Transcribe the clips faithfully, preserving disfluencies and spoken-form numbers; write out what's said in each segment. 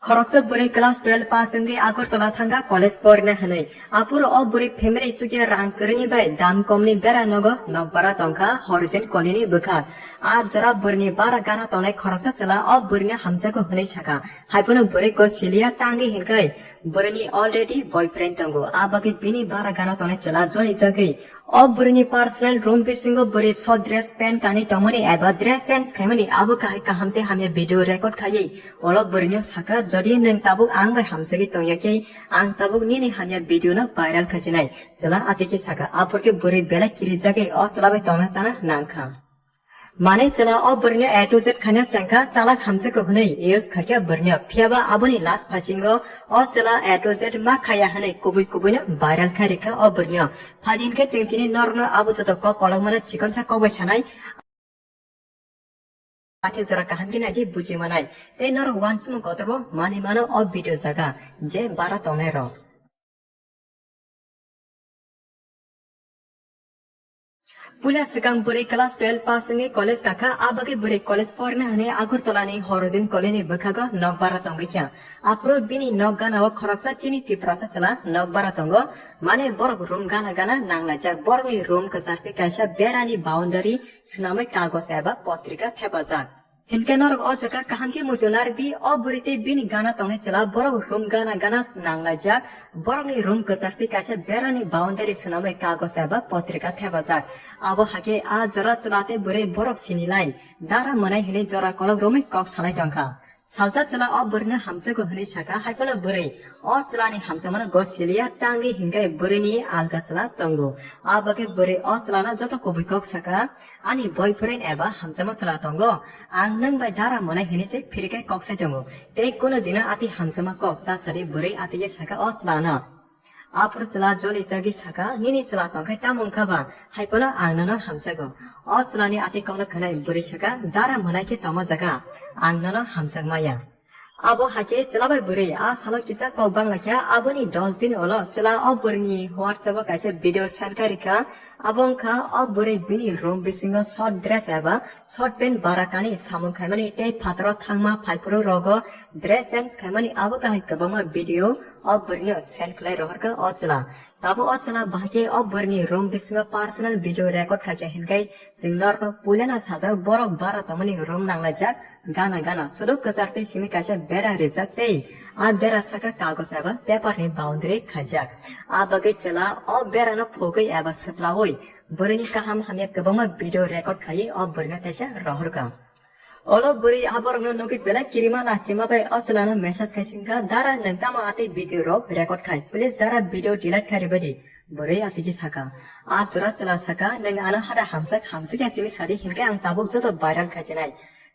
Khoroksa bwrwi class twelve pass wngwi Agartala thangkha college porna hwnwi. Aphuru o bwrwi family chukya rang kwrwini bai dam komni bera nogo nokbara tongkha Horizon Colony ni bwkha. A jora bwrwini bara gana tongnai khoroksa chwla o bwrwino hamjago hwnwi sakha. Haiphano bwrwi ko siliya tangwi hinkhai bwrwini already boyfriend tongo. A bagwi bini bara gana tongnai chwla joli jagwi o bwrwini personal room bisingo bwrwi so dress pant kanwi tongmani eba dress change khaimani abo kahai kaham tei hamya video record khaiwi olo bwrwino sakha, "Jodi nwng tabuk ang bai hamjagwi tongya khe ang tabuk nini hamya video no viral khaichinai." Chwla atiki sakha, aphurkhe bwrwi belai kirijagwi o chwla bai tongna chana nangkha. Mane chwla o bwrwino A to Z khaina chengkha, chalak hamjagwi hwnwi use khaikha bwrwino. Phiyaba aboni last phaichingo o chwla A to Z ma khaya hwnwi kubui kubuino viral khai rikha o bwrwino. Phadi hinkhe chwng tini norokno abo joto kok kolokmano chikonsa kok bai sanai. Athe jora kaham khe naidi buji manai. Tei norok uansukmung kotorbo manwi mano o video jaga je bara tongnai rok. Puila swkang bwrwi class twelve pass wngwi college kakha, a bagwi bwrwi college porna hwnwi Agartala ni Horizon Colony ni bwkhago nokbara tongwi kha. Aphuru bini nok gana o khoroksa chini Tiprasa chwla nokbara tongo, mane borok room gana gana nanglaijak, borokni room kwchar tei kaisa berani boundary swnamwi kagoj eba potrika thepajak. Hinkhe norok o jaga kaham khe muitu narwk di, o bwrwi tei bini gana tongnai chwla borok room gana gana nanglaijak, borokni room kwchar tei kaisa berani boundary swnamwi kagoj eba potrika thepajak. Abo hakhe a jora chwla tei bwrwi borok sinilai, dara mwnai hwnwi jora kolok romwi kok salai tongkha. Salsa chwla o bwrwino hamjago hwnwi sakha, haiphano bwrwi o chwlani hamjakmano gosiliya tangwi hinkhe bwrwini alga chwla tongo. A bagwi bwrwi o chwlano joto kubui kok sakha, "Ani boyfriend eba hamjakma chwla tongo, ang nwng bai dara mwnai hwnwi se phirikai kok sai tongo, tei kunu dino atwi hamjakma kok ta sadi." Bwrwi atwi sakha o chwlano. Aphuru chwla joli jagwi sakha, "Nini chwla tongkhai tamo wngkha ba? Haiphano ang nono hamjago." O chwlani atwi kokno khwnai bwrwi sakha, "Dara mwnai khe tongma jaga, ang nono hamjakmaya." Abo hakhe chwla bai bwrwi a salo kisa kok banglaikha, aboni dos din ulo chwla o bwrwini WhatsApp o kaisa video send khairikha. Abo wngkha o bwrwi bini room bisingo short dress eba short pant bara kani samung khaimani tei phataro thangma phaiphuru rogo dress change khaimani abo kahai kwbangma video o bwrwino send khlai rohorkha o chwla. Tabuk o chwla bahai khe o bwrwini room bisingo personal video record khaikha hinkhai chwng norokno puilano sajak borok bara tongmani room nanglaijak gana gana chuduk kwchar tei simi kaisa bera rijak tei a bera saka kagoj eba paper ni boundary khaijak. A bagwi chwla o berano phugwi eba swplaui bwrwini kaham hamya kwbangma video record khaiwi o bwrwino teisa rohorkha. Olo bwrwi a borokno nugwi belai kirima lachima bai o chwlano message khai singkha, "Dara nwng tamo atwi video rok record khai? Please dara video delete khai rwbaidi." Bwrwi atwikhe saka, a jora chwla saka, "Nwng ano hada hamjak hamjakya simi sadi hinkhe ang tabuk joto viral khaichinai."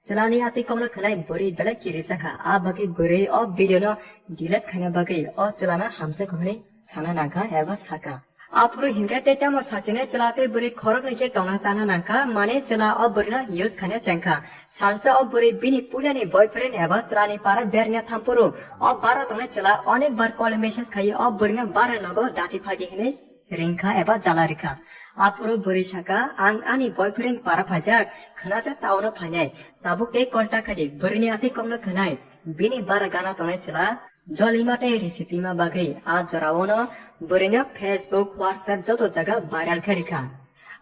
Chwlani atwi kokno khwnai bwrwi belai kirijakha, a bagwi bwrwi o video no delete khaina bagwi o chwlano hamjak hwnwi sana nangkha eba saka. Aphuru hinkhe tei tamo sachinai chwla tei bwrwi khoroknwi khe tongna chana nangkha, mane chwla o bwrwino use khaina chengkha. Salsa o bwrwi bini puilani boyfriend eba chwlani para berna thampuru o bara tongnai chwla onek bar call message khai o bwrwino bara nogo dati phaidi hinwi ringkha eba jala rikha. Aphuru bwrwi saka, "Ang ani boyfriend para phaijak, khwnajak taono phainai, tabuk tei call ta khaidi." Bwrwini atwi kokno khwnai bini bara gana tongnai chwla jolima tei risitima bagwi a joraono bwrwino Facebook, WhatsApp joto jaga viral khe rikha.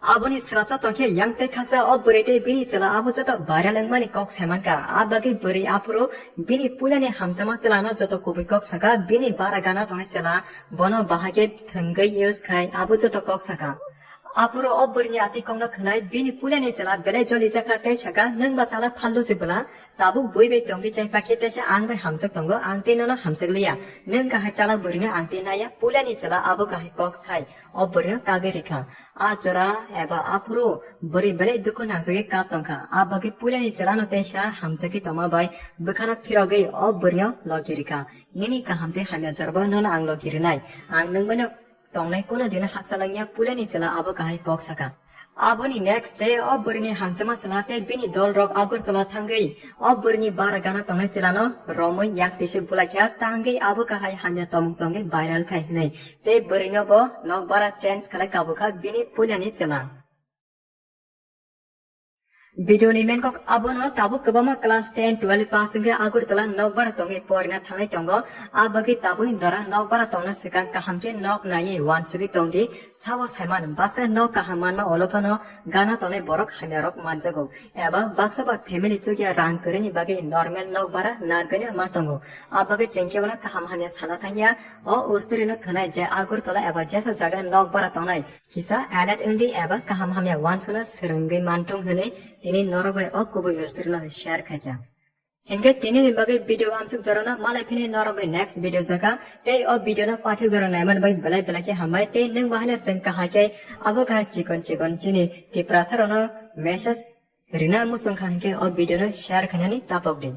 Aboni srapsa tongkhe yang tei khaksa o bwrwi tei bini chwla abo joto viral wngmani kok saimankha. A bagwi bwrwi aphuru bini puilani hamjakma chwlano joto kubui kok saka, bini bara gana tongnai chwla bono bahai khe thwngwi use khai abo joto kok saka. Aphuru o bwrwini atwi kokno khwnai bini puilani chwla belai jolijakha tei saka, "Nwng ba chala phallu se bwla, tabuk bui bai tongwi chai pakhe teisa ang bai hamjak tongo, ang tei nono hamjak liya. Nwng kahai chala bwrwino ang tei naiya." Puilani chwla abo kahai kok sai o bwrwino kagwi rikha. A jora eba aphuru bwrwi belai dukhu nangjagwi kap tongkha. A bagwi puilani chwlano teisa hamjagwi tongma bai bwkhano phirogwi o bwrwino logi rikha. "Nini kaham tei hamya jorbo nono ang logi rwnai. Ang nwng baino tongnai kunu dino hakchalangya." Puilani chwla abo kahai kok saka. Aboni next day o bwrwini hamjakma chwla tei bini dolrok Agartala thangwi o bwrwini bara gana tongnai chwlano romwi yak twi se bulaikha, tangwi abo kahai hamya tomung tongwi viral khai hwnwi tei bwrwino bo nokbara change khlai kabukha bini puilani chwla. Video ni main kok abono, tabuk kwbangma class ten, twelve pass wngkhe Agartala nokbar tongwi porina thangnai tongo. A bagwi tabukni jora nokbar tongna swkang kaham khe nok naiwi uansugwi tongdi. Sabo saiman baksa nok kaham manma olo phano gana tongnai borok hamya rok manjago. Eba baksa ba family chukya rang kwrwini bagwi normal nok bara nargani ma tongo. A bagwi chwng kebono kaham hamya sana thangya. O usturino khwnai je Agartala eba jesa jaga nok bara tongnai kisa alert wngdi eba kaham hamya uansukna swrwngwi manthung hwnwi tini norok bai o kubui usturino share khaikha. Hinkhe tini ni bagwi video amsuk jorano malai phini norok bai next video jaga. Tei o video no pathak jora naiman bai belai belai khe hambai. Tei nwng bahai no chwng kahai khe abo kahai chikon chikon chini Tiprasa rokno message rina muchung kha hinkhe o video no share khainani tapok di.